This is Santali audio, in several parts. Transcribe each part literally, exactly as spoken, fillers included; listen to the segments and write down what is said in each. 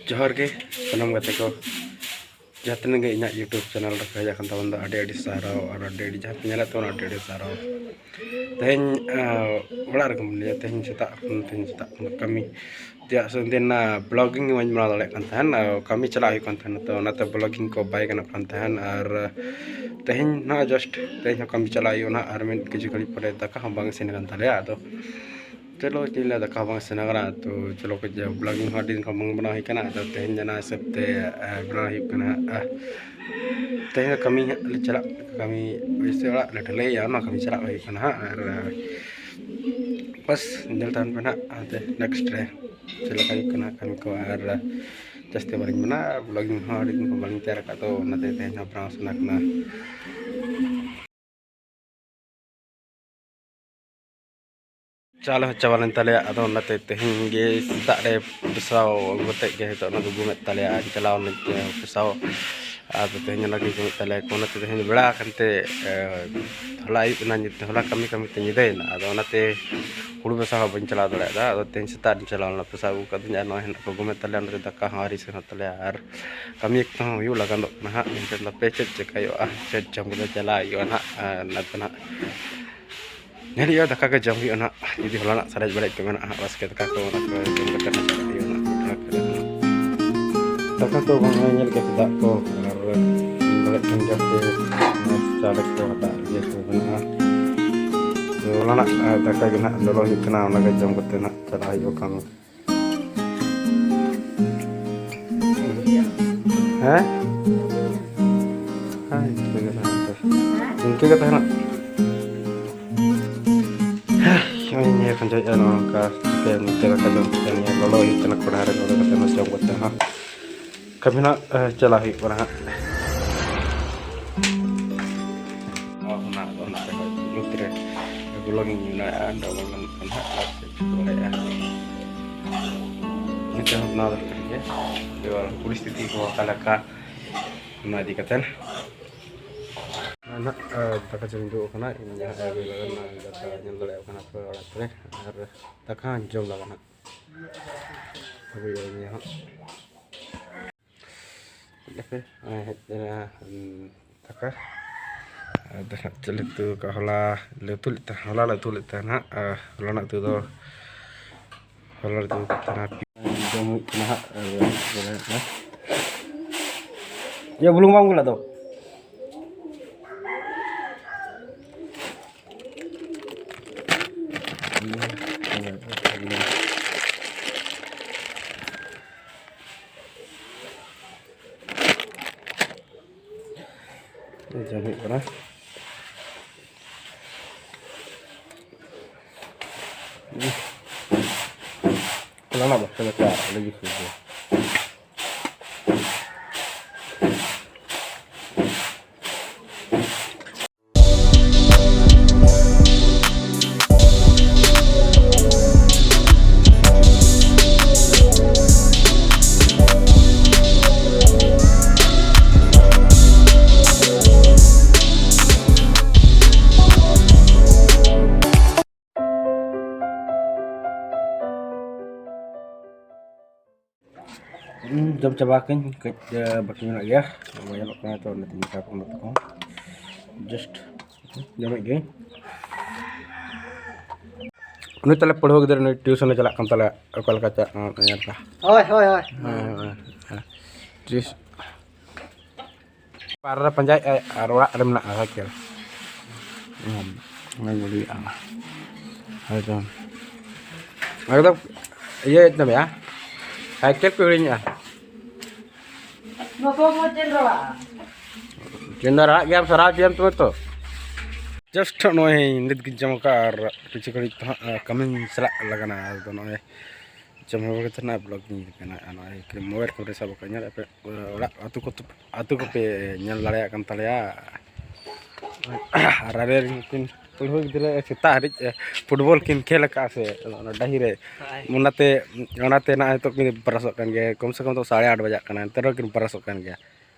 ᱡᱚᱦᱟᱨ ᱜᱮ ᱥᱟᱱᱟᱢ ᱜᱟᱛᱮ ᱠᱚ, ᱡᱟᱦᱟᱸ ᱛᱤᱱᱟᱹᱜ ᱜᱮ ᱤᱧᱟᱹᱜ YouTube channel ᱨᱮ ᱯᱮ ᱦᱮᱡ ᱟᱠᱟᱱ ᱛᱟᱵᱚᱱ ᱫᱚ, ᱟᱹᱰᱤ ᱟᱹᱰᱤ ᱥᱟᱨᱦᱟᱣ᱾ ᱟᱨ ᱟᱹᱰᱤ ᱟᱹᱰᱤ ᱡᱟᱦᱟᱸ ᱯᱮ ᱧᱮᱞᱮᱫ ᱛᱟᱵᱚᱱᱟ, ᱟᱹᱰᱤ ᱟᱹᱰᱤ ᱥᱟᱨᱦᱟᱣ᱾ ᱛᱮᱦᱮᱧ ᱚᱲᱟᱜ ᱨᱮᱜᱮ ᱢᱮᱱᱟᱹᱧᱟ᱾ ᱛᱮᱦᱮᱧ ᱥᱮᱛᱟᱜ ᱠᱷᱚᱱ ᱛᱮᱦᱮᱧ ᱥᱮᱛᱟᱜ ᱠᱷᱚᱱ ᱠᱟᱹᱢᱤ ᱛᱮᱭᱟᱜ ᱥᱮ ᱫᱤᱱ ᱨᱮᱱᱟᱜ vlogging ᱵᱟᱹᱧ ᱵᱮᱱᱟᱣ ᱫᱟᱲᱮᱭᱟᱜ ᱠᱟᱱ ᱛᱟᱦᱮᱱ᱾ ᱟᱨ ᱠᱟᱹᱢᱤ ᱪᱟᱞᱟᱜ ᱦᱩᱭᱩᱜ ᱠᱟᱱ ᱛᱟᱦᱮᱱᱟ, ᱛᱚ ᱚᱱᱟᱛᱮ vlogging ᱠᱚ ᱵᱟᱭ ᱜᱟᱱᱚᱜ ᱠᱟᱱ ᱛᱟᱦᱮᱱ᱾ ᱟᱨ ᱛᱮᱦᱮᱧ ᱱᱟᱦᱟᱜ just ᱛᱮᱦᱮᱧ ᱦᱚᱸ ᱠᱟᱹᱢᱤ ᱪᱟᱞᱟᱜ ᱦᱩᱭᱩᱜᱼᱟ ᱱᱟᱦᱟᱜ᱾ ᱟᱨ ᱢᱤᱫ ᱠᱤᱪᱷᱩ ᱜᱷᱟᱹᱲᱤᱡ ᱯᱚᱨᱮ ᱫᱟᱠᱟ ᱦᱚᱸ ᱵᱟᱝ ᱤᱥᱤᱱ ᱟᱠᱟᱱ ᱛᱟᱞᱮᱭᱟ᱾ ᱟᱫᱚ ᱪᱚᱞᱚ, ᱪᱮᱫ ᱤᱧ ᱞᱟᱹᱭᱟ, ᱫᱟᱠᱟ ᱦᱚᱸ ᱵᱟᱝ ᱤᱥᱤᱱ ᱟᱠᱟᱱᱟ᱾ ᱛᱚ ᱪᱚᱞᱚ, ᱠᱟᱹᱡ vlogging ᱦᱚᱸ ᱟᱹᱰᱤ ᱫᱤᱱ ᱠᱷᱚᱱ ᱵᱟᱝ ᱵᱮᱱᱟᱣ ᱦᱩᱭ ᱠᱟᱱᱟ᱾ ᱟᱫᱚ ᱛᱮᱦᱮᱧ ᱚᱱᱟ ᱦᱤᱥᱟᱹᱵ ᱛᱮ ᱵᱮᱱᱟᱣ ᱦᱩᱭᱩᱜ ᱠᱟᱱᱟ ᱦᱟᱸᱜ᱾ ᱛᱮᱦᱮᱧ ᱫᱚ ᱠᱟᱹᱢᱤ ᱦᱟᱸᱜ ᱞᱮ ᱪᱟᱞᱟᱜ, ᱠᱟᱹᱢᱤ ᱚᱲᱟᱜ ᱞᱮ ᱰᱷᱟᱹᱞᱟᱹᱭᱟ, ᱚᱱᱟ ᱠᱟᱹᱢᱤ ᱪᱟᱞᱟᱜ ᱦᱩᱭᱩᱜ ᱠᱟᱱᱟ ᱦᱟᱸᱜ᱾ ᱟᱨ ᱵᱟᱥ, ᱧᱮᱞ ᱛᱟᱵᱚᱱ ᱯᱮ ᱱᱟᱦᱟᱜ ᱦᱟᱱᱛᱮ next ᱨᱮ ᱪᱮᱫ ᱞᱮᱠᱟ ᱦᱩᱭᱩᱜ ᱠᱟᱱᱟ ᱠᱟᱹᱢᱤ ᱠᱚ᱾ ᱟᱨ ᱡᱟᱹᱥᱛᱤ ᱵᱟᱹᱞᱤᱧ ᱢᱮᱱᱟ, vlogging ᱦᱚᱸ ᱟᱹᱰᱤ ᱫᱤᱱ ᱠᱷᱚᱱ ᱵᱟᱹᱞᱤᱧ ᱛᱮᱭᱟᱨ ᱟᱠᱟᱫ, ᱛᱚ ᱚᱱᱟᱛᱮ ᱛᱮᱦᱮᱧ ᱦᱚᱸ ᱵᱮᱱᱟᱣ ᱥᱟᱱᱟ ᱠᱟᱱᱟ᱾ ᱪᱟᱣᱞᱮ ᱦᱚᱸ ᱪᱟᱵᱟ ᱞᱮᱱ ᱛᱟᱞᱮᱭᱟ᱾ ᱟᱫᱚ ᱚᱱᱟᱛᱮ ᱛᱮᱦᱮᱧ ᱜᱮ ᱥᱮᱛᱟᱜ ᱨᱮ ᱯᱮᱥᱟᱣ ᱟᱹᱜᱩ ᱠᱟᱛᱮᱫ ᱜᱮ ᱱᱤᱛᱚᱜ ᱚᱱᱟ ᱫᱚ ᱜᱩᱢᱮᱫ ᱛᱟᱞᱮᱭᱟ᱾ ᱟᱨ ᱪᱟᱞᱟᱣ ᱞᱮᱱ ᱛᱮ ᱯᱮᱥᱟᱣ, ᱟᱫᱚ ᱛᱮᱦᱮᱧ ᱚᱱᱟ ᱜᱮ ᱜᱩᱢᱮᱫ ᱛᱟᱞᱮᱭᱟ᱾ ᱚᱱᱟᱛᱮ ᱛᱮᱦᱮᱧ ᱵᱮᱲᱟ ᱟᱠᱟᱱ ᱛᱮ, ᱮ, ᱦᱚᱞᱟ ᱟᱹᱭᱩᱵ ᱮᱱᱟ, ᱧᱤᱫᱟᱹ, ᱦᱚᱞᱟ ᱠᱟᱹᱢᱤ ᱠᱟᱹᱢᱤ ᱛᱮ ᱧᱤᱫᱟᱹᱭᱮᱱᱟ᱾ ᱟᱫᱚ ᱚᱱᱟᱛᱮ ᱦᱩᱲᱩ ᱯᱮᱥᱟᱣ ᱦᱚᱸ ᱵᱟᱹᱧ ᱪᱟᱞᱟᱣ ᱫᱟᱲᱮᱭᱟᱫᱟ᱾ ᱟᱫᱚ ᱛᱮᱦᱮᱧ ᱥᱮᱛᱟᱜ ᱨᱤᱧ ᱪᱟᱞᱟᱣ ᱞᱮᱱᱟ, ᱯᱮᱥᱟᱣ ᱟᱹᱜᱩ ᱠᱟᱹᱫᱟᱹᱧ᱾ ᱟᱨ ᱱᱚᱜᱼᱚᱭ ᱦᱮᱱᱟᱜ ᱠᱚ ᱜᱩᱢᱮᱫ ᱛᱟᱞᱮᱭᱟ, ᱚᱱᱟᱛᱮ ᱫᱟᱠᱟ ᱦᱚᱸ ᱟᱹᱣᱨᱤ ᱤᱥᱤᱱᱚᱜ ᱛᱟᱞᱮᱭᱟ᱾ ᱟᱨ ᱠᱟᱹᱢᱤ ᱚᱠᱛᱚ ᱦᱚᱸ ᱦᱩᱭᱩᱜ ᱞᱟᱜᱟᱱᱚᱜ ᱠᱟᱱᱟ ᱦᱟᱸᱜ᱾ ᱢᱮᱱᱠᱷᱟᱱ ᱫᱚ ᱯᱮ ᱪᱮᱫ ᱪᱮᱠᱟ ᱦᱩᱭᱩᱜᱼᱟ, ᱪᱮᱫ ᱡᱚᱢ ᱠᱟᱛᱮ ᱪᱟᱞᱟᱜ ᱦᱩᱭᱩᱜᱼᱟ ᱱᱟᱦᱟᱜ᱾ ᱟᱨ ᱚᱱᱟᱛᱮ ᱱᱟᱦᱟᱜ ᱧᱮᱞ ᱦᱩᱭᱩᱜᱼᱟ, ᱫᱟᱠᱟ ᱠᱚ ᱡᱚᱢ ᱦᱩᱭᱩᱜᱼᱟ ᱱᱟᱦᱟᱜ᱾ ᱡᱩᱫᱤ ᱦᱚᱞᱟᱱᱟᱜ ᱥᱟᱨᱮᱡ ᱵᱟᱨᱮᱡ ᱠᱚ ᱢᱮᱱᱟᱜᱼᱟ ᱦᱟᱸᱜ, ᱵᱟᱥᱠᱮ ᱫᱟᱠᱟ ᱠᱚ, ᱚᱱᱟ ᱠᱚ ᱡᱚᱢ ᱠᱟᱛᱮ ᱱᱟᱦᱟᱜ ᱪᱟᱞᱟᱜ ᱦᱩᱭᱩᱜᱼᱟ ᱱᱟᱦᱟᱜ᱾ ᱚᱱᱟ ᱠᱚᱨᱮ ᱱᱟᱦᱟᱜ ᱫᱟᱠᱟ ᱠᱚ ᱵᱟᱝ ᱧᱮᱞ ᱠᱟᱛᱮ ᱫᱟᱜ ᱠᱚ, ᱟᱨ ᱵᱟᱨᱮᱡ ᱠᱷᱟᱱ ᱡᱟᱹᱥᱛᱤ ᱪᱟᱣᱞᱮ ᱠᱚ ᱦᱟᱛᱟᱣ ᱤᱭᱟᱹ ᱠᱚ ᱢᱮᱱᱟᱜᱼᱟ᱾ ᱛᱚ ᱦᱚᱞᱟᱱᱟᱜ ᱫᱟᱠᱟ ᱜᱮ ᱱᱟᱦᱟᱜ ᱞᱚᱞᱚ ᱦᱩᱭᱩᱜ ᱠᱟᱱᱟ, ᱚᱱᱟ ᱜᱮ ᱡᱚᱢ ᱠᱟᱛᱮ ᱱᱟᱦᱟᱜ ᱪᱟᱞᱟᱜ ᱦᱩᱭᱩᱜᱼᱟ ᱠᱟᱹᱢᱤ᱾ ᱦᱮᱸ? ᱦᱮᱸ, ᱤᱱᱠᱟᱹ ᱜᱮ ᱛᱟᱦᱮᱱᱟ ᱯᱮ᱾ ᱤᱱᱠᱟᱹ ᱜᱮ ᱛᱟᱦᱮᱱᱟ᱾ ᱦᱮᱸ, ᱤᱧ ᱱᱤᱭᱟᱹ ᱠᱷᱚᱱ ᱡᱚᱢᱮᱫᱼᱟ ᱱᱚᱜᱼᱚ ᱱᱚᱝᱠᱟ᱾ ᱪᱤᱠᱟᱹᱭᱟ, ᱱᱤᱛᱚᱜ ᱫᱟᱠᱟ ᱡᱚᱢ ᱠᱟᱛᱮ ᱱᱤᱭᱟᱹ ᱞᱚᱞᱚ ᱦᱩᱭᱩᱜ ᱠᱟᱱᱟ ᱠᱚᱲᱦᱟ ᱨᱮ, ᱞᱚᱞᱚ ᱠᱟᱛᱮ ᱚᱱᱟ ᱡᱚᱢ ᱠᱟᱛᱮ ᱦᱟᱸᱜ ᱠᱟᱹᱢᱤ ᱱᱟᱜ, ᱮ, ᱪᱟᱞᱟᱜ ᱦᱩᱭᱩᱜ ᱠᱟᱱᱟ ᱦᱟᱸᱜ᱾ ᱚᱱᱟ, ᱚᱱᱟ ᱨᱮ ᱧᱩᱛ ᱨᱮ vlogging ᱢᱮᱱᱟᱜᱼᱟ, double ᱜᱟᱱᱚᱜ ᱠᱟᱱᱟ ᱦᱟᱸᱜ, ᱟᱨ ᱪᱮᱫ ᱪᱤᱠᱟᱹ ᱵᱟᱲᱟᱭᱮᱫᱼᱟ᱾ ᱱᱤᱛᱚᱜ ᱦᱚᱸ ᱵᱮᱱᱟᱣ ᱫᱚᱨᱠᱟᱨ ᱜᱮᱭᱟ, ᱯᱚᱨᱤᱥᱛᱷᱤᱛᱤ ᱠᱚ ᱚᱠᱟ ᱞᱮᱠᱟ, ᱚᱱᱟ ᱤᱫᱤ ᱠᱟᱛᱮ᱾ ᱟᱨ ᱱᱟᱜ, ᱟᱨ ᱫᱟᱠᱟ ᱡᱚᱢ ᱫᱩᱲᱩᱵ ᱟᱠᱟᱱᱟ᱾ ᱤᱧ ᱡᱟᱦᱟᱸ ᱟᱹᱜᱩ ᱞᱟᱜᱟ ᱱᱟᱜ ᱫᱟᱠᱟ ᱧᱮᱞ ᱫᱟᱲᱮᱭᱟᱜ ᱠᱟᱱᱟ ᱯᱮ ᱚᱲᱟᱜ ᱨᱮ, ᱟᱨ ᱫᱟᱠᱟ ᱦᱚᱸ ᱡᱚᱢ ᱞᱟᱜᱟ ᱱᱟᱜ ᱟᱹᱜᱩᱭᱟ ᱤᱧ ᱦᱟᱸᱜ᱾ ᱦᱮᱡ ᱮᱱᱟ, ᱩᱸ, ᱫᱟᱠᱟ᱾ ᱟᱫᱚ ᱱᱟᱦᱟᱜ ᱪᱮᱫ ᱞᱮ ᱩᱛᱩ ᱠᱟᱜᱼᱟ? ᱦᱚᱞᱟ ᱞᱮ ᱩᱛᱩ ᱞᱮᱫ ᱛᱟᱦᱮᱸ, ᱦᱚᱞᱟ ᱞᱮ ᱩᱛᱩ ᱞᱮᱫ ᱛᱟᱦᱮᱸ ᱱᱟᱦᱟᱜ᱾ ᱟᱨ ᱦᱚᱞᱟᱱᱟᱜ ᱩᱛᱩ ᱫᱚ, ᱦᱚᱞᱟ ᱞᱮ ᱩᱛᱩ ᱞᱮᱫ ᱛᱟᱦᱮᱸ ᱱᱟᱦᱟᱜ᱾ ᱡᱚᱢ ᱦᱩᱭᱩᱜ ᱠᱟᱱᱟ ᱱᱟᱦᱟᱜ᱾ ᱟᱨ ᱤᱭᱟᱹ, ᱵᱩᱞᱩᱝ ᱵᱟᱢ ᱟᱹᱜᱩ ᱞᱮᱫ ᱫᱚ? ᱡᱚᱢ ᱦᱩᱭᱩᱜ ᱠᱟᱱᱟ᱾ ᱚᱱᱟ ᱵᱟᱠᱷᱨᱟ ᱫᱚ ᱟᱹᱰᱤ ᱜᱮ ᱥᱩᱨ ᱜᱮᱭᱟ᱾ ᱦᱩᱸ, ᱡᱚᱢ ᱪᱟᱵᱟ ᱠᱟᱹᱧ, ᱠᱟᱹᱡ, ᱮ, ᱵᱟᱹᱠᱤ ᱢᱮᱱᱟᱜ ᱜᱮᱭᱟ᱾ ᱵᱟᱝ ᱧᱮᱞᱚᱜ ᱠᱟᱱᱟ ᱛᱚ, ᱚᱱᱟᱛᱮ ᱢᱮᱠᱟᱯ ᱚᱱᱟ ᱛᱮᱦᱚᱸ᱾ Just ᱡᱚᱢᱮᱫ ᱜᱮ᱾ ᱩᱱᱤ ᱛᱟᱞᱮ ᱯᱟᱹᱲᱦᱟᱹ ᱜᱤᱫᱽᱨᱟᱹ, ᱱᱩᱭ ᱴᱤᱭᱩᱥᱚᱱᱮ ᱪᱟᱞᱟᱜ ᱠᱟᱱ ᱛᱟᱞᱮ, ᱚᱠᱟ ᱞᱮᱠᱟ ᱪᱟᱜ ᱠᱟᱱᱟ ᱧᱮᱞ ᱯᱮ᱾ ᱦᱳᱭ, ᱦᱳᱭ, ᱦᱳᱭ᱾ ᱦᱮᱸ, ᱦᱮᱸ, ᱦᱮᱸ᱾ ᱴᱤᱭᱩᱥ-, ᱯᱟᱨ ᱨᱮ ᱯᱟᱸᱡᱟᱭᱮᱫᱼᱟᱭ ᱟᱨ ᱚᱲᱟᱜ ᱨᱮ ᱢᱮᱱᱟᱜᱼᱟ ᱥᱟᱭᱠᱮᱞ᱾ ᱦᱩᱸ, ᱚᱱᱟ ᱜᱟᱹᱰᱤ ᱟᱲᱟ᱾ ᱦᱳᱭ ᱛᱚ᱾ ᱮᱠᱫᱚᱢ ᱤᱭᱟᱹ ᱛᱟᱢᱮᱭᱟ, ᱥᱟᱭᱠᱮᱞ ᱠᱚ ᱦᱤᱲᱤᱧᱮᱜᱼᱟ᱾ ᱪᱮᱱᱫᱟ ᱨᱟᱲᱟᱜ ᱜᱮᱭᱟᱢ, ᱥᱟᱨᱟᱣ ᱦᱚᱪᱚᱭᱟᱢ ᱛᱚᱵᱮ ᱛᱚ᱾ Just ᱱᱚᱜᱼᱚᱭ ᱱᱤᱛ ᱜᱤᱧ ᱡᱚᱢ ᱟᱠᱟᱫᱼᱟ ᱟᱨ ᱠᱤᱪᱷᱩ ᱜᱷᱟᱹᱲᱤᱡ ᱛᱮ ᱦᱟᱸᱜ ᱠᱟᱹᱢᱤᱧ ᱪᱟᱞᱟᱜ ᱞᱟᱜᱟᱱᱟ᱾ ᱟᱫᱚ ᱱᱚᱜᱼᱚᱭ ᱡᱚᱢ ᱦᱮᱣᱟ ᱠᱟᱛᱮ ᱱᱟᱜ vlog ᱤᱧ ᱵᱮᱱᱟᱣᱮᱫᱼᱟ᱾ ᱱᱚᱜᱼᱚᱭ ᱢᱳᱵᱟᱭᱤᱞ ᱠᱚᱨᱮ ᱥᱟᱵ ᱟᱠᱟᱫ ᱧᱮᱞ ᱟᱯᱮ, ᱚᱲᱟᱜ ᱟᱹᱛᱩ ᱠᱚ, ᱟᱹᱛᱩ ᱠᱚᱯᱮ ᱧᱮᱞ ᱫᱟᱲᱮᱭᱟᱜ ᱠᱟᱱ ᱛᱟᱞᱮᱭᱟ᱾ ᱟᱨ ᱟᱞᱮ ᱨᱮᱱ ᱠᱤᱱ ᱯᱟᱹᱴᱷᱩᱣᱟᱹ ᱜᱤᱫᱽᱨᱟᱹ ᱥᱮᱛᱟᱜ ᱦᱟᱹᱨᱤᱡ ᱯᱷᱩᱴᱵᱚᱞ ᱠᱤᱱ ᱠᱷᱮᱞ ᱟᱠᱟᱫᱼᱟ ᱥᱮ ᱚᱱᱟ ᱰᱟᱹᱦᱤ ᱨᱮ, ᱦᱳᱭ᱾ ᱚᱱᱟᱛᱮ, ᱚᱱᱟᱛᱮ ᱱᱟᱜ ᱱᱤᱛᱚᱜ ᱠᱤᱱ ᱵᱨᱟᱥᱚᱜ ᱠᱟᱱ ᱜᱮᱭᱟ᱾ ᱠᱚᱢ ᱥᱮ ᱠᱚᱢ ᱫᱚ ᱥᱟᱲᱮ ᱟᱴ ᱵᱟᱡᱟᱜ ᱠᱟᱱᱟ, ᱮᱱᱛᱮ ᱨᱮᱦᱚᱸ ᱠᱤᱱ ᱵᱨᱟᱥᱚᱜ ᱠᱟᱱ ᱜᱮᱭᱟ᱾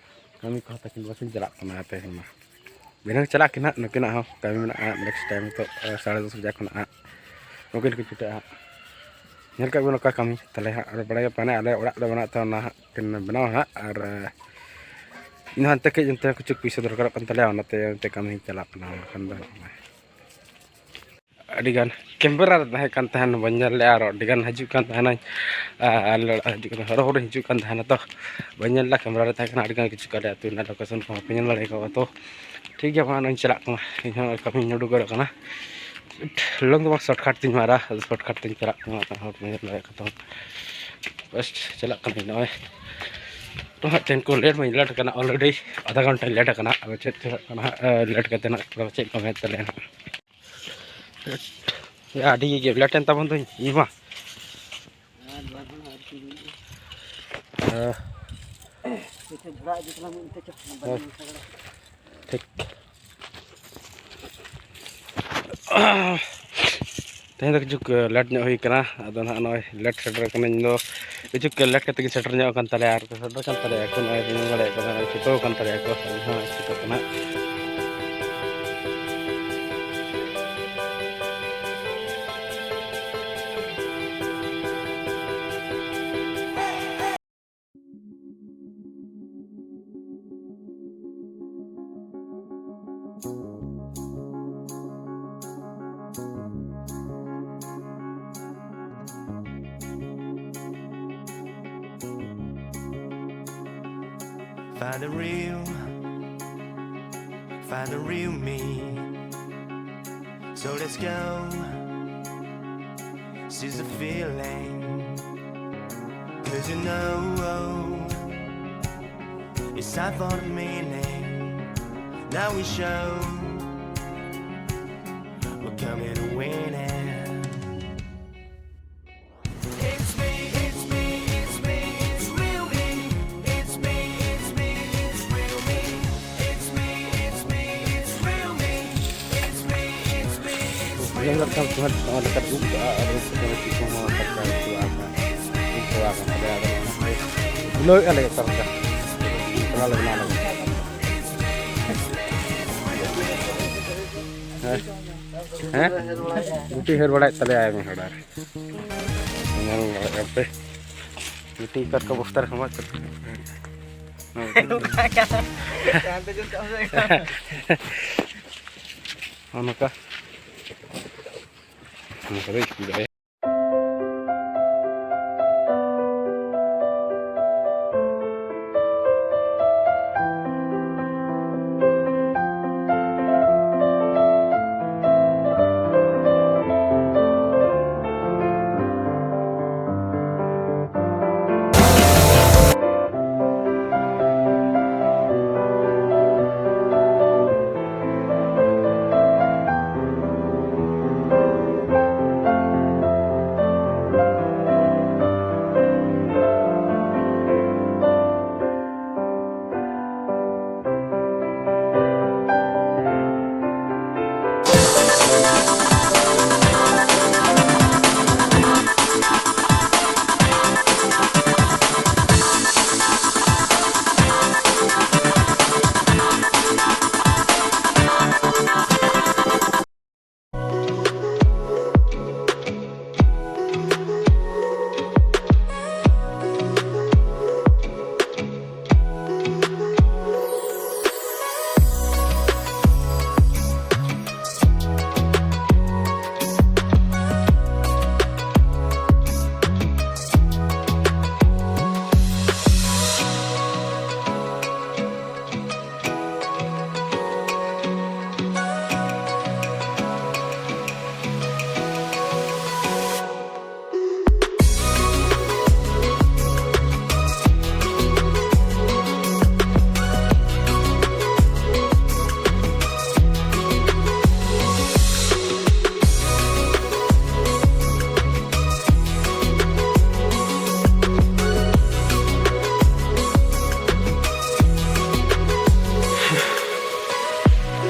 ᱠᱟᱹᱢᱤ ᱠᱚᱦᱚᱸ ᱛᱟᱹᱠᱤᱱ ᱵᱟᱹᱠᱤᱱ ᱪᱟᱞᱟᱜ ᱠᱟᱱᱟ ᱛᱮᱦᱮᱧ ᱢᱟ᱾ ᱫᱷᱤᱱᱟᱹᱝ ᱪᱟᱞᱟᱜ ᱠᱤᱱ ᱦᱟᱸᱜ, ᱱᱩᱠᱤᱱᱟᱜ ᱦᱚᱸ ᱠᱟᱹᱢᱤ ᱢᱮᱱᱟᱜᱼᱟ ᱦᱟᱸᱜ, next time ᱱᱤᱛᱚᱜ, ᱮ, ᱥᱟᱲᱮ ᱫᱚᱥ ᱵᱟᱡᱟ ᱠᱷᱚᱱᱟᱜ ᱦᱟᱸᱜ ᱱᱩᱠᱤᱱ ᱠᱤᱱ ᱪᱷᱩᱴᱟᱹᱜᱼᱟ ᱦᱟᱸᱜ᱾ ᱧᱮᱞ ᱠᱟᱜ ᱵᱤᱱ ᱚᱠᱟ ᱠᱟᱹᱢᱤ ᱛᱟᱦᱞᱮ ᱦᱟᱸᱜ, ᱟᱨ ᱵᱟᱲᱟᱭ ᱜᱮ ᱯᱟᱱᱮ ᱟᱞᱮ ᱚᱲᱟᱜ ᱞᱮ ᱵᱮᱱᱟᱣ ᱛᱟᱦᱮᱸ, ᱚᱱᱟ ᱦᱟᱸᱜ ᱠᱤᱱ ᱵᱮᱱᱟᱣᱟ ᱦᱟᱸᱜ᱾ ᱟᱨ, ᱮ, ᱤᱧ ᱦᱚᱸ ᱦᱟᱱᱛᱮ ᱠᱟᱹᱡ ᱚᱱᱛᱮ ᱠᱤᱪᱷᱩ ᱯᱩᱭᱥᱟᱹ ᱫᱚᱨᱠᱟᱨᱚᱜ ᱠᱟᱱ ᱛᱟᱞᱮᱭᱟ, ᱚᱱᱟᱛᱮ ᱚᱱᱛᱮ ᱠᱟᱹᱢᱤᱧ ᱪᱟᱞᱟᱜ ᱠᱟᱱᱟ᱾ ᱵᱟᱠᱷᱟᱱ ᱫᱚ ᱟᱹᱰᱤᱜᱟᱱ ᱠᱮᱢᱮᱨᱟ ᱨᱮ ᱛᱟᱦᱮᱸ ᱠᱟᱱ ᱛᱟᱦᱮᱱ, ᱵᱟᱹᱧ ᱧᱮᱞ ᱞᱮᱫᱼᱟ, ᱟᱨ ᱟᱹᱰᱤᱜᱟᱱ ᱦᱤᱡᱩᱜ ᱠᱟᱱ ᱛᱟᱦᱮᱱᱟᱹᱧ, ᱟᱨ ᱦᱤᱡᱩᱜ ᱠᱟᱱ, ᱦᱚᱨᱚ ᱦᱚᱨᱚ ᱦᱤᱡᱩᱜ ᱠᱟᱱ ᱛᱟᱦᱮᱱᱟ᱾ ᱛᱚ ᱵᱟᱹᱧ ᱧᱮᱞ ᱞᱮᱫᱼᱟ, ᱠᱮᱢᱮᱨᱟ ᱨᱮ ᱛᱟᱦᱮᱸ ᱠᱟᱱᱟ ᱟᱹᱰᱤᱜᱟᱱ ᱠᱤᱪᱷᱩ, ᱟᱞᱮ ᱟᱹᱛᱩ ᱨᱮᱱᱟᱜ ᱞᱳᱠᱮᱥᱚᱱ ᱠᱚᱦᱚᱸ ᱯᱮ ᱧᱮᱞ ᱫᱟᱲᱮ ᱠᱟᱣᱟ᱾ ᱛᱚ ᱴᱷᱤᱠ ᱜᱮᱭᱟ, ᱢᱟ ᱱᱚᱜᱼᱚᱭ ᱪᱟᱞᱟᱜ ᱠᱟᱱᱟ, ᱤᱧ ᱦᱚᱸ ᱠᱟᱹᱢᱤᱧ ᱩᱰᱩᱠ ᱜᱚᱫᱚᱜ ᱠᱟᱱᱟ᱾ ᱞᱚᱝ ᱫᱚ ᱵᱟᱝ, ᱥᱚᱨᱴᱠᱟᱴ ᱛᱤᱧ ᱢᱟᱨᱟ, ᱟᱫᱚ ᱥᱚᱨᱴᱠᱟᱴ ᱛᱤᱧ ᱪᱟᱞᱟᱜ ᱠᱟᱱᱟ᱾ ᱦᱚᱲ ᱠᱚ ᱧᱮᱞ ᱫᱟᱲᱮᱭᱟᱜ ᱠᱟᱱ ᱛᱟᱵᱚᱱ᱾ ᱵᱟᱥ, ᱪᱟᱞᱟᱜ ᱠᱟᱹᱱᱟᱹᱧ ᱱᱚᱜᱼᱚᱭ᱾ ᱛᱚ ᱦᱟᱸᱜ ᱴᱨᱮᱱ ᱠᱚ ᱞᱮᱴ ᱢᱟᱧ ᱞᱮᱴ ᱠᱟᱱᱟ, ᱚᱞᱨᱮᱰᱤ ᱟᱫᱷᱟ ᱜᱷᱚᱱᱴᱟᱧ ᱞᱮᱴ ᱠᱟᱱᱟ᱾ ᱟᱫᱚ ᱪᱮᱫ ᱪᱤᱠᱟᱹᱜ ᱠᱟᱱᱟ ᱦᱟᱸᱜ, ᱞᱮᱴ ᱠᱟᱛᱮ ᱱᱟᱜ ᱪᱮᱫ ᱠᱚ ᱢᱮᱱ ᱛᱟᱞᱮᱭᱟ ᱦᱟᱸᱜ᱾ ᱭᱟ, ᱟᱹᱰᱤ ᱜᱮ ᱞᱮᱴ ᱮᱱ ᱛᱟᱵᱚᱱ ᱫᱚᱧ ᱤᱧ ᱢᱟ᱾ ᱦᱮᱸ᱾ ᱴᱷᱤᱠ᱾ ᱛᱮᱦᱮᱧ ᱫᱚ ᱠᱤᱪᱷᱩ ᱞᱮᱴ ᱧᱚᱜ ᱦᱩᱭ ᱠᱟᱱᱟ, ᱟᱫᱚ ᱱᱟᱦᱟᱜ ᱱᱚᱜᱼᱚᱭ ᱞᱮᱴ ᱥᱮᱴᱮᱨ ᱠᱟᱱᱟ᱾ ᱤᱧ ᱫᱚ ᱠᱤᱪᱷᱩ ᱞᱮᱴ ᱠᱟᱛᱮ ᱜᱤᱧ ᱥᱮᱴᱮᱨ ᱧᱚᱜ ᱟᱠᱟᱱ ᱛᱟᱞᱮᱭᱟ, ᱟᱨ ᱠᱚ ᱥᱮᱴᱮᱨ ᱠᱟᱱ ᱛᱟᱞᱮᱭᱟ᱾ ᱮᱠᱷᱚᱱ ᱱᱚᱜᱼᱚᱭ ᱵᱟᱹᱧ ᱧᱮᱞ ᱫᱟᱲᱮᱭᱟᱜ ᱠᱟᱱᱟ, ᱱᱚᱜᱼᱚᱭ ᱪᱷᱩᱴᱟᱹᱣ ᱟᱠᱟᱱ ᱛᱟᱞᱮᱭᱟ ᱠᱚ᱾ ᱤᱧ ᱦᱚᱸ ᱪᱷᱩᱴᱟᱹᱜ ᱠᱟᱱᱟ᱾ Find the real, find the real me. So let's go. Seize the feeling. Cause you know it's time for the meaning. Now we show we're coming to win it. It's me, it's me, it's me, it's real me. It's me, it's me, it's real me. It's me, it's me, it's real me. It's me, it's me, it's real me. ᱧᱮᱞ ᱞᱮᱠᱷᱟᱱ ᱠᱚ ᱦᱟᱸᱜ ᱱᱚᱣᱟ ᱞᱮᱠᱟ ᱩᱵ ᱠᱟᱜᱼᱟ, ᱟᱨ ᱩᱵ ᱠᱟᱛᱮ ᱛᱤ ᱠᱚᱦᱚᱸ ᱴᱟᱴᱠᱟ ᱠᱚ ᱟᱠᱟᱱᱟ᱾ ᱩᱵ ᱠᱚ ᱟᱠᱟᱱ ᱛᱟᱞᱮᱭᱟ, ᱟᱫᱚ ᱚᱱᱟ ᱠᱚ ᱵᱩᱞᱟᱹᱣᱮᱫᱼᱟ ᱞᱮ ᱚᱠᱟ ᱞᱮᱠᱟ᱾ ᱚᱱᱟ ᱞᱟᱹᱜᱤᱫ, ᱚᱱᱟ ᱞᱟᱹᱜᱤᱫ᱾ ᱦᱮᱸ᱾ ᱦᱮᱸ? ᱜᱩᱴᱤ ᱦᱟᱹᱨ ᱵᱟᱲᱟᱭᱮᱫ ᱛᱟᱞᱮᱭᱟᱭ ᱢᱤᱫ ᱦᱚᱲ ᱟᱨ᱾ ᱧᱮᱞ ᱫᱟᱲᱮᱭᱟᱜ ᱠᱟᱱ ᱯᱮ᱾ ᱜᱩᱴᱤ ᱚᱠᱟ ᱞᱮᱠᱟ ᱵᱚᱥᱛᱟ ᱨᱮ ᱥᱟᱢᱵᱟᱣ ᱠᱟᱛᱮ᱾ ᱱᱚᱜᱼᱚ ᱱᱚᱝᱠᱟ᱾ ᱱᱚᱝᱠᱟ ᱫᱚ ᱤᱥᱠᱩᱞ ᱨᱮ᱾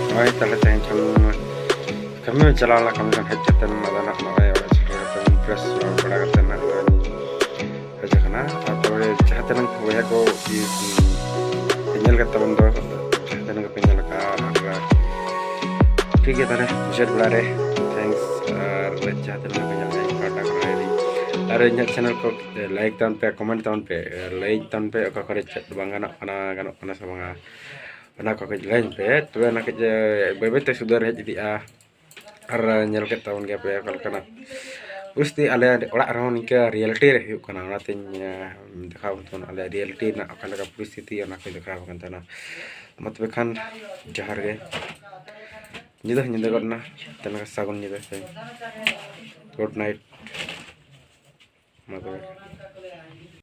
ᱱᱚᱜᱼᱚᱭ ᱛᱟᱦᱞᱮ ᱛᱮᱦᱮᱧ ᱠᱷᱚᱱ ᱠᱟᱹᱢᱤ ᱪᱟᱞᱟᱣ ᱞᱮᱱᱟ, ᱠᱟᱹᱢᱤ ᱠᱷᱚᱱ ᱦᱮᱡ ᱠᱟᱛᱮ ᱟᱫᱚ ᱱᱟᱜ ᱱᱚᱜᱼᱚᱭ ᱚᱲᱟᱜ ᱥᱮᱴᱮᱨ ᱠᱟᱛᱮ ᱯᱷᱨᱮᱥ ᱵᱟᱲᱟ ᱠᱟᱛᱮ ᱱᱟᱜ ᱱᱚᱜᱼᱚᱭ ᱦᱮᱡ ᱟᱠᱟᱱᱟ᱾ ᱟᱨ ᱛᱚᱵᱮ ᱡᱟᱦᱟᱸ ᱛᱤᱱᱟᱹᱜ ᱵᱚᱭᱦᱟ ᱠᱚ ᱯᱮ ᱧᱮᱞ ᱠᱟᱫ ᱛᱟᱵᱚᱱ ᱫᱚ, ᱡᱟᱦᱟᱸ ᱛᱤᱱᱟᱹᱜ ᱜᱮᱯᱮ ᱧᱮᱞ ᱟᱠᱟᱫᱼᱟ, ᱟᱨ ᱴᱷᱤᱠ ᱜᱮᱭᱟ ᱛᱟᱦᱞᱮ ᱢᱩᱪᱟᱹᱫ ᱵᱮᱲᱟ ᱨᱮ thanks᱾ ᱟᱨ ᱡᱟᱦᱟᱸ ᱛᱤᱱᱟᱹᱜ ᱜᱮᱯᱮ ᱧᱮᱞ ᱠᱟᱫᱼᱟ, ᱴᱟᱴᱟ ᱠᱚᱨᱮ ᱟᱹᱰᱤ ᱟᱨ ᱤᱧᱟᱹᱜ ᱪᱮᱱᱮᱞ ᱠᱚ ᱞᱟᱭᱤᱠ ᱛᱟᱵᱚᱱ ᱯᱮ, ᱠᱚᱢᱮᱱᱴ ᱛᱟᱵᱚᱱ ᱯᱮ, ᱞᱟᱹᱭ ᱛᱟᱵᱚᱱ ᱯᱮ ᱚᱠᱟ ᱠᱚᱨᱮ ᱪᱮᱫ ᱵᱟᱝ ᱜᱟᱱᱚᱜ ᱠᱟᱱᱟ, ᱜᱟᱱᱚᱜ ᱠᱟᱱᱟ ᱥᱮ ᱵᱟᱝᱟ, ᱚᱱᱟ ᱠᱚ ᱠᱟᱹᱡ ᱞᱟᱹᱭ ᱯᱮ᱾ ᱛᱚᱵᱮ ᱚᱱᱟ ᱠᱟᱹᱡ ᱵᱟᱹᱭ ᱵᱟᱹᱭ ᱛᱮ ᱥᱩᱫᱷᱟᱹᱨ ᱦᱮᱡ ᱤᱫᱤᱜᱼᱟ᱾ ᱟᱨ ᱧᱮᱞ ᱠᱮᱫ ᱛᱟᱵᱚᱱ ᱜᱮᱭᱟ ᱯᱮ ᱚᱠᱟ ᱞᱮᱠᱟᱱᱟᱜ ᱯᱚᱨᱤᱥᱛᱷᱤᱛᱤ ᱟᱞᱮ ᱚᱲᱟᱜ ᱨᱮᱦᱚᱸ ᱱᱤᱝᱠᱟᱹ ᱨᱤᱭᱮᱞᱤᱴᱤ ᱨᱮ ᱦᱩᱭᱩᱜ ᱠᱟᱱᱟ, ᱚᱱᱟᱛᱤᱧ ᱫᱮᱠᱷᱟᱣ ᱟᱵᱚᱱ ᱛᱟᱵᱚᱱᱟ ᱟᱞᱮ ᱨᱤᱭᱮᱞᱤᱴᱤ ᱨᱮᱱᱟᱜ ᱚᱠᱟ ᱞᱮᱠᱟ ᱯᱚᱨᱤᱥᱛᱷᱤᱛᱤ, ᱚᱱᱟ ᱠᱚᱧ ᱫᱮᱠᱷᱟᱣ ᱟᱵᱚᱱ ᱠᱟᱱ ᱛᱟᱦᱮᱱᱟ᱾ ᱢᱟ ᱛᱚᱵᱮ ᱠᱷᱟᱱ ᱡᱚᱦᱟᱨ ᱜᱮ᱾ ᱧᱤᱫᱟᱹ ᱦᱚᱸ ᱧᱤᱫᱟᱹ ᱜᱚᱫ ᱮᱱᱟ, ᱛᱮᱱᱟᱜ ᱥᱟᱹᱜᱩᱱ ᱧᱤᱫᱟᱹ ᱛᱮ᱾ Good night. ᱢᱟ ᱛᱚᱵᱮ᱾